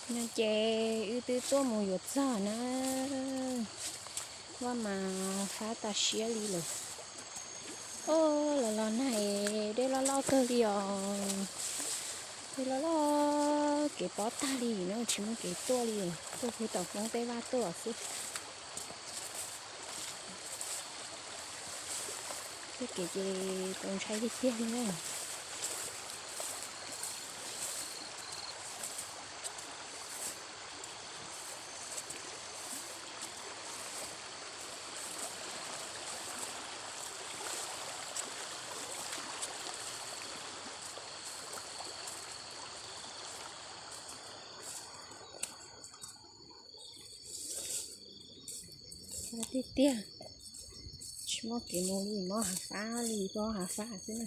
No ces wb twb tuaj mus yuav txog na, vaj mas fab tas siab li lawm. Os, los los nag es dej loj loj kawg li os. Dej loj loj, kev pob tag li na, tsis muaj kev tuaj li, tuaj puag tom Hmoob tej vaj tuaj xwb. Tej kev ces txaus ntshai tiag tiag li na. Tiag tiag, tsis muaj kev mus li, muab hav fab li, tuaj hav fab xwb na.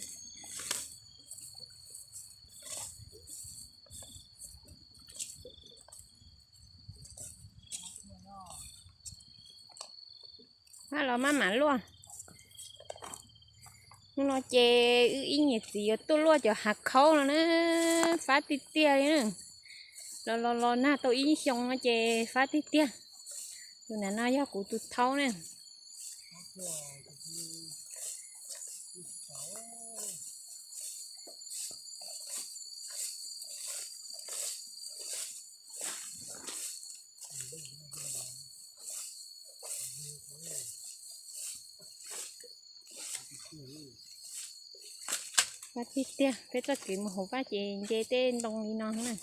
Maj los maj mam luaj. Hnub no ces wb ib niam txiv yuav tuaj luaj cov hav khaub no na, fab tiag tiag li na. Los los los nag tau ib xyoo no ces fab tiag tiag. Tus nram no yog kuv tus thaub na. Fab tiag tiag, peb txoj kev mus hauv vaj ces nce tej ntoo li no na.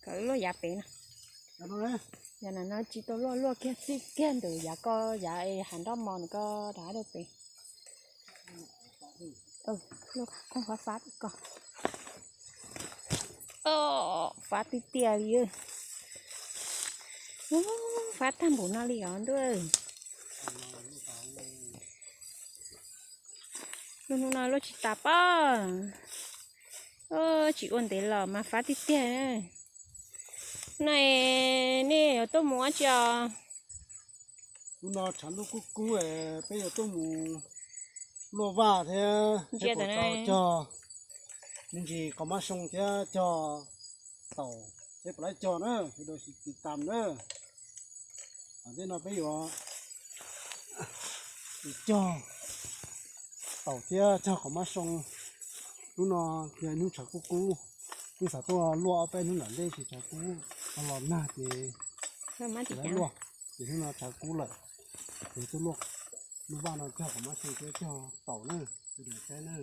Kom wb luaj yav pem no. Yav no no tsis tau luaj, luaj kiag txij kiag ntawm yav ko, yav es hav nroj mos no ko rov dua pem. Luaj fab fab ko. Fab tiag tiag li. Fab tag npaum no li os ntuj. Lub hnub no luaj tsis tas pob. Tsis ua ntev los mas fab tiag tiag. No nej yuav tuaj mus ua tsi os? Hnub no tshav ntuj kub kub, peb yuav tuaj mus luaj vaj thiab ntsia tau cog me ntsis qos mab soo thiab cog taum, seb puas laib cog na, sawv daws sim tiv tam na. Tej no peb yuav cog taum thiab cog qos mab soo. Hnub no yog ib hnub tshav kub kub, wb xav tuaj luaj ob peb hnub nram ntej ces tshav kub, los nag ces tsis laib luaj, ces hnub no tshav kub lawm, ces tuaj luaj lub vaj no cog qos mab soo thiab cog taum na, sawv daws saib na.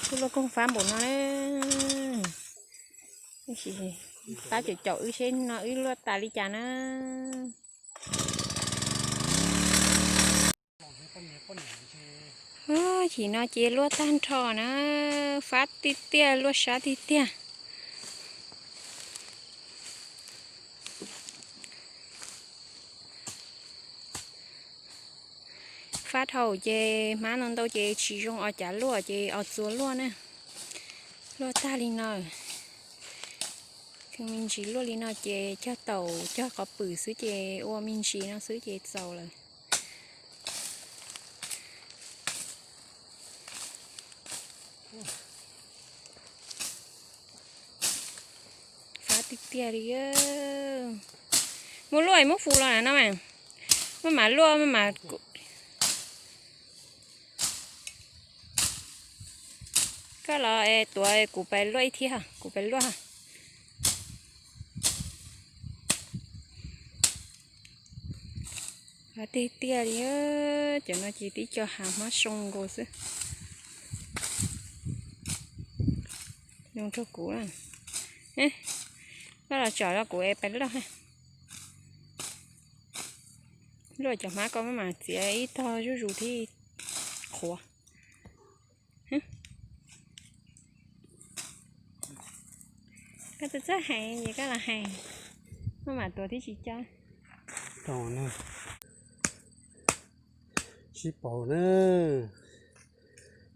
Tuaj luaj koog fab npaum no na. Tab tom caum wb seb no wb luaj tas li cas na. Chim no ces luaj tag nrho na, fab tiag tiag, luaj sab tiag tiag. Fab dhau ces hmab ntau ntau ces tsis zoo os, cav luaj ces os txuas luaj na. Luaj tag li no. Me ntsis luaj li no ces cog taum cog qos pwm xwb ces ua me ntsis no xwb ces txaus lawm. Fab tiag tiag li. Muab luaj es muab fu los na no mas. Maj mam luaj maj mam. Koj los es tuav kuv pais luaj ib thiab, kuv pais luaj. Fab tiag tiag li, cov no ces tib co hav hmab soo nkaus xwb. Nug rau kuv, koj los tsom rau kuv es pais luaj. Luaj cov hmab ko maj mam txiav ib tog zuj zus thiab qhuav. Koj txawj txawj hais ces koj los hais, maj mam tuav thiab tsis coj. Sib paug na,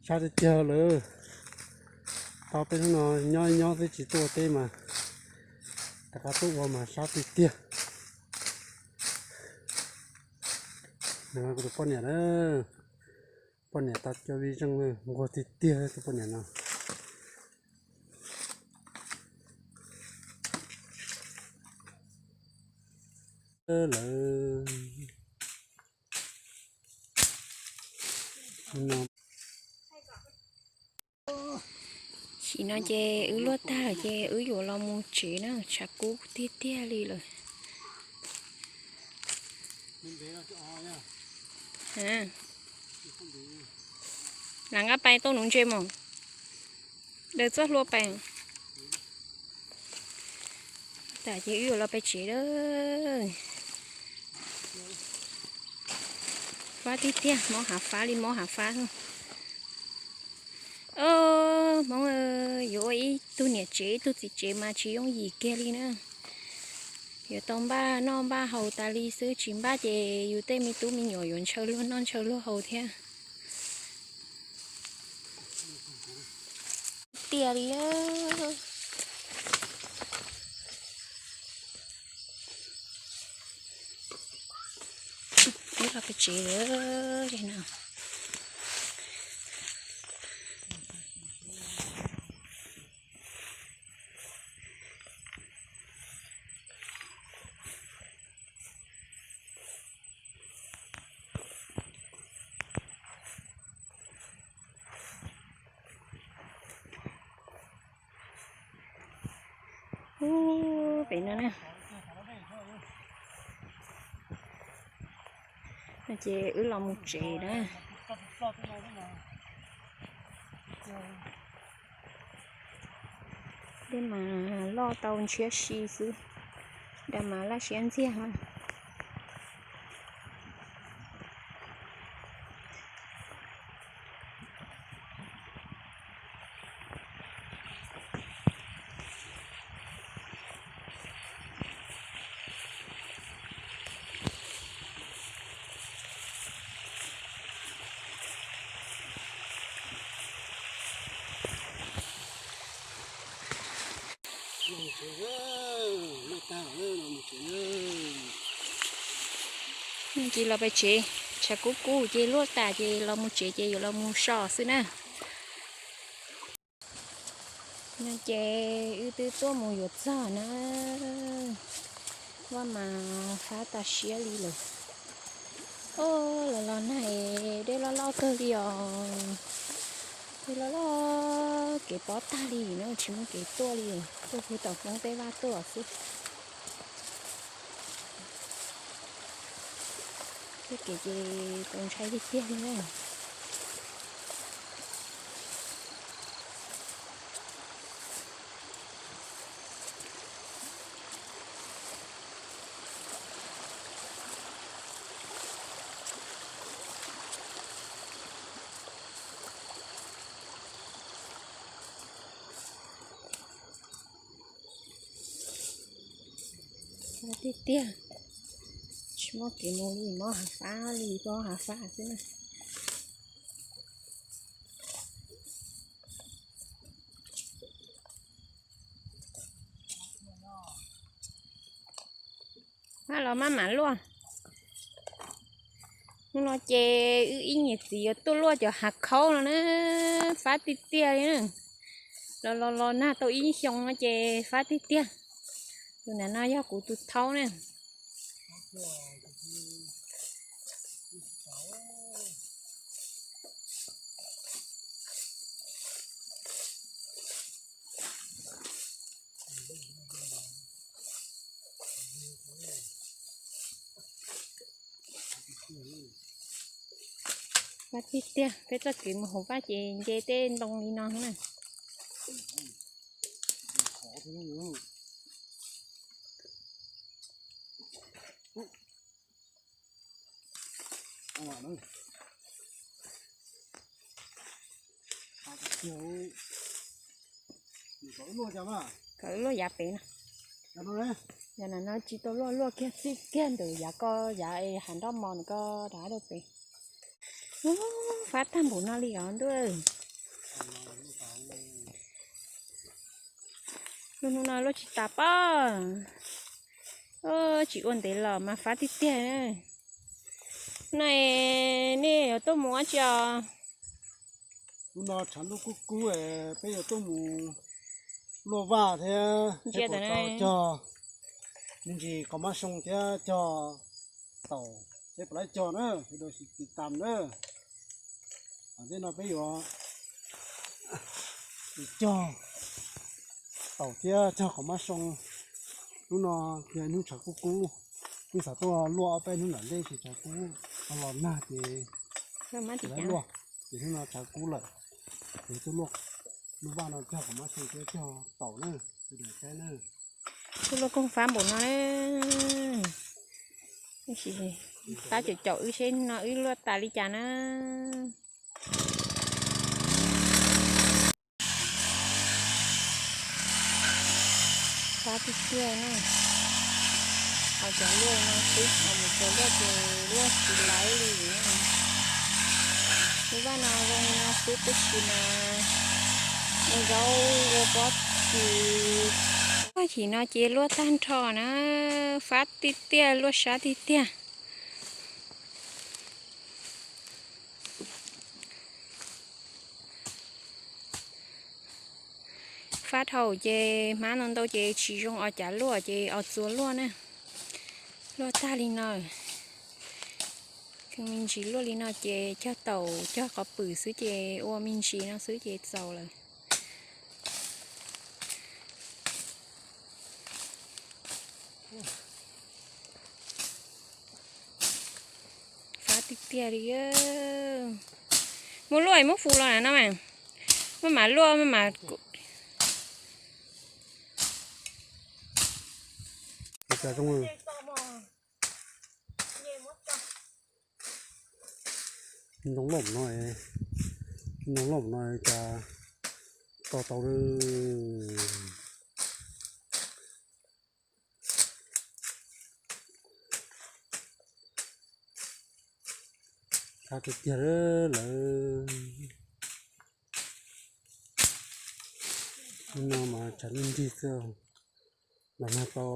sab tiag tiag lawm. Tau peb hnub no nyob nyob twb tsis tuaj ua teb mas rov qab tuaj ua mas sab tiag tiag. Kuv tus poj niam na, poj niam tau cov vij zeej nquag tiag tiag tus poj niam no. Lawv Sim no ces wb luaj tag lawm ces wb yuav los mus tsev na, tshav kub tiag tiag li lawm. Lam nqa pais tau nuv ntses mos, daws txoj hlua pais. Tas ces wb yuav los pem tsev lawm. Fab tiag tiag, mob hav fab li mob hav fab. Hmoob, yuav ua ib tug niam tsev ib tug txiv tsev mas tsis yooj yim kiag li na. Yuav tau npaj noj npaj haus tas li xwb, tsis npaj ces yus tej me tub me nyuam yuav ntshaw luag noj ntshaw luag haus thiab. Tiag li. Wb los pem tsev lawm no. Ub, pem no na. No ces wb los mus tsev na. Dej mas loj tau ntshiab si xwb, dag mas laj siab ntxiag na. Ces los pem tsev, tshav kub kub ces luaj tas ces los mus tsev ces yuav los mus so xwb na. No ces wb twb tuaj mus yuav txog na. Vaj mas fab tas siab li lawm. Los los nag, dej loj loj kawg li os. Dej loj loj, kev pob tag li na, tsis muaj kev tuaj li, tuaj puag tom Hmoob tej vaj tuaj xwb. Tej kev ces txaus ntshai tiag tiag li na. Tiag tiag, tsis muaj kev mus li, mob hav fab li, mob hav fab xwb na. Maj los maj mam luaj. Hnub no ces wb ib niam txiv yuav tuaj luaj cov hav khaub no na, fab tiag tiag li na. Los los los nag tau ib xyoo no ces fab tiag tiag. Tus nav no yog kuv tus thaub na. Fab tiag tiag, peb txoj kev mus hauv vaj ces nce tej ntoo li no na. Kom wb luaj yav pem no. Yav no tsis tau luaj, luaj kiag txij kiag ntawm yav ko, yav es hav nroj mos ko rov rau pem. Fab tag npaum no li os ntuj. Hnub no luaj tsis tas pob. Tsis ua ntev los mas fab tiag tiag. No nej yuav tuaj mus ua tsi os? Hnub no tshav ntuj kub kub, peb yuav tuaj mus luaj vaj thiab ntsia cog me ntsis qhov mab soo thiab cog taum thiab puas laib cog na, sawv daws sim tiv tam na. Ntej no peb yuav cog taum thiab cog qhov mab soo. Hnub no yog ib hnub tshav kub kub, peb xav tuaj luaj ob peb hnub nram ntej ces tshav kub los nag ces tsis luaj, ces hnub no tshav kub lawm, ces tuaj luaj, luaj vaj no cog qhov mab soo thiab cog taum na, sawv daws saib na. Tuaj luaj koog fab npaum no, tab sis pab caum caum wb seb no wb luaj tas li cas na. Fab tiag tiag na. Hos cov luaj no xwb, hos mus cov luaj ces luaj tsis laib li. Lub vaj no zoo li no xwb tab sis mas ua zaub ua pob kws. Vaj chim no ces luaj tag nrho na, fab tiag tiag, luaj sab tiag tiag. Fab dhau ces hmab ntau ntau ces tsis zoo os cav luaj ces os txua luaj na. Luaj tag li no. Me ntsis luaj li no ces cog taum cog qhov pwm xwb ces ua me ntsis no xwb ces txaus lawm. Fab tiag tiag li. Muab luaj muab fu los na no mas. Maj mam luaj maj mam. Ntoo loj no, ntoo loj no cas to tau li. Qab tiag tiag lawm. Hnub no mas tshav ntuj nrig xwb, los nag tau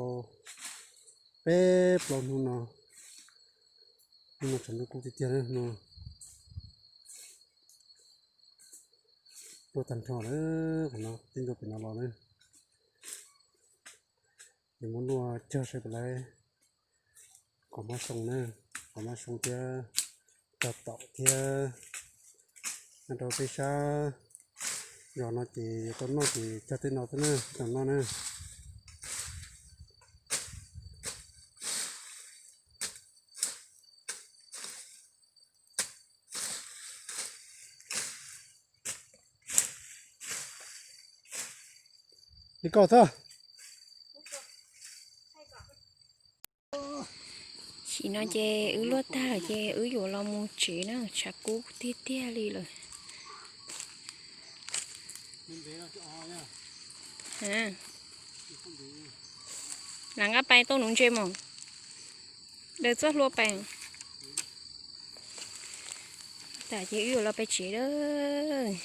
peb plaub hnub no. Hnub no tshav ntuj kub tiag tiag no. Luaj tag nrho lawm, qhov no tib ntua pem no los na. Ces muab luaj cog saib puas laib qhov mab soo na, qhov mab soo thiab cog taum thiab nyob rau peb sab zos no ces yuav tau noj ces cog tej no xwb na, tau noj na. Li koj xwb. Chim no ces wb luaj tag lawm ces wb yuav los mus tsev na, tshav kub tiag tiag li lawm. Lam nqa pais tau nuv ntses mos, daws txoj hlua pais. Tas ces wb yuav los pais tsev lawm.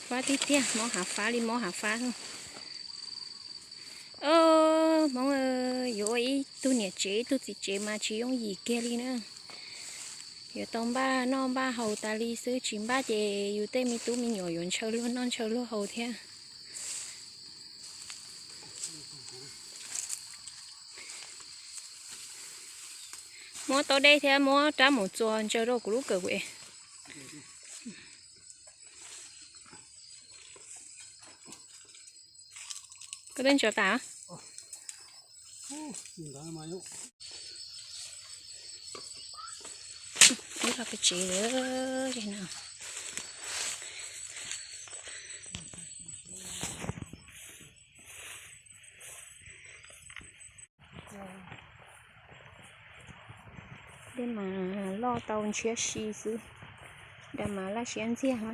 Fab tiag tiag, mob hav fab li mob hav fab. Hmoob, yuav ua ib tug niam tsev ib tug txiv tsev mas tsis yooj yim kiag li na. Yuav tau npaj noj npaj haus tas li xwb, tsis npaj ces yus tej me tub me nyuam yuav ntshaw luag noj ntshaw luag haus thiab. Muab tau dej thiab muab rab mus txua ntsaws rau kuv lub kawm kuv es. Koj twb ntsaws tas. Ib qho peb tsev lawm no. Dej mas loj tau ntshiab si xwb, dej mas laj siab ntxiag na.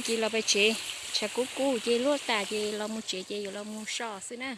Ces los pem tsev, tshav kub kub ces luaj tas ces los mus tsev ces yuav los mus so xwb na.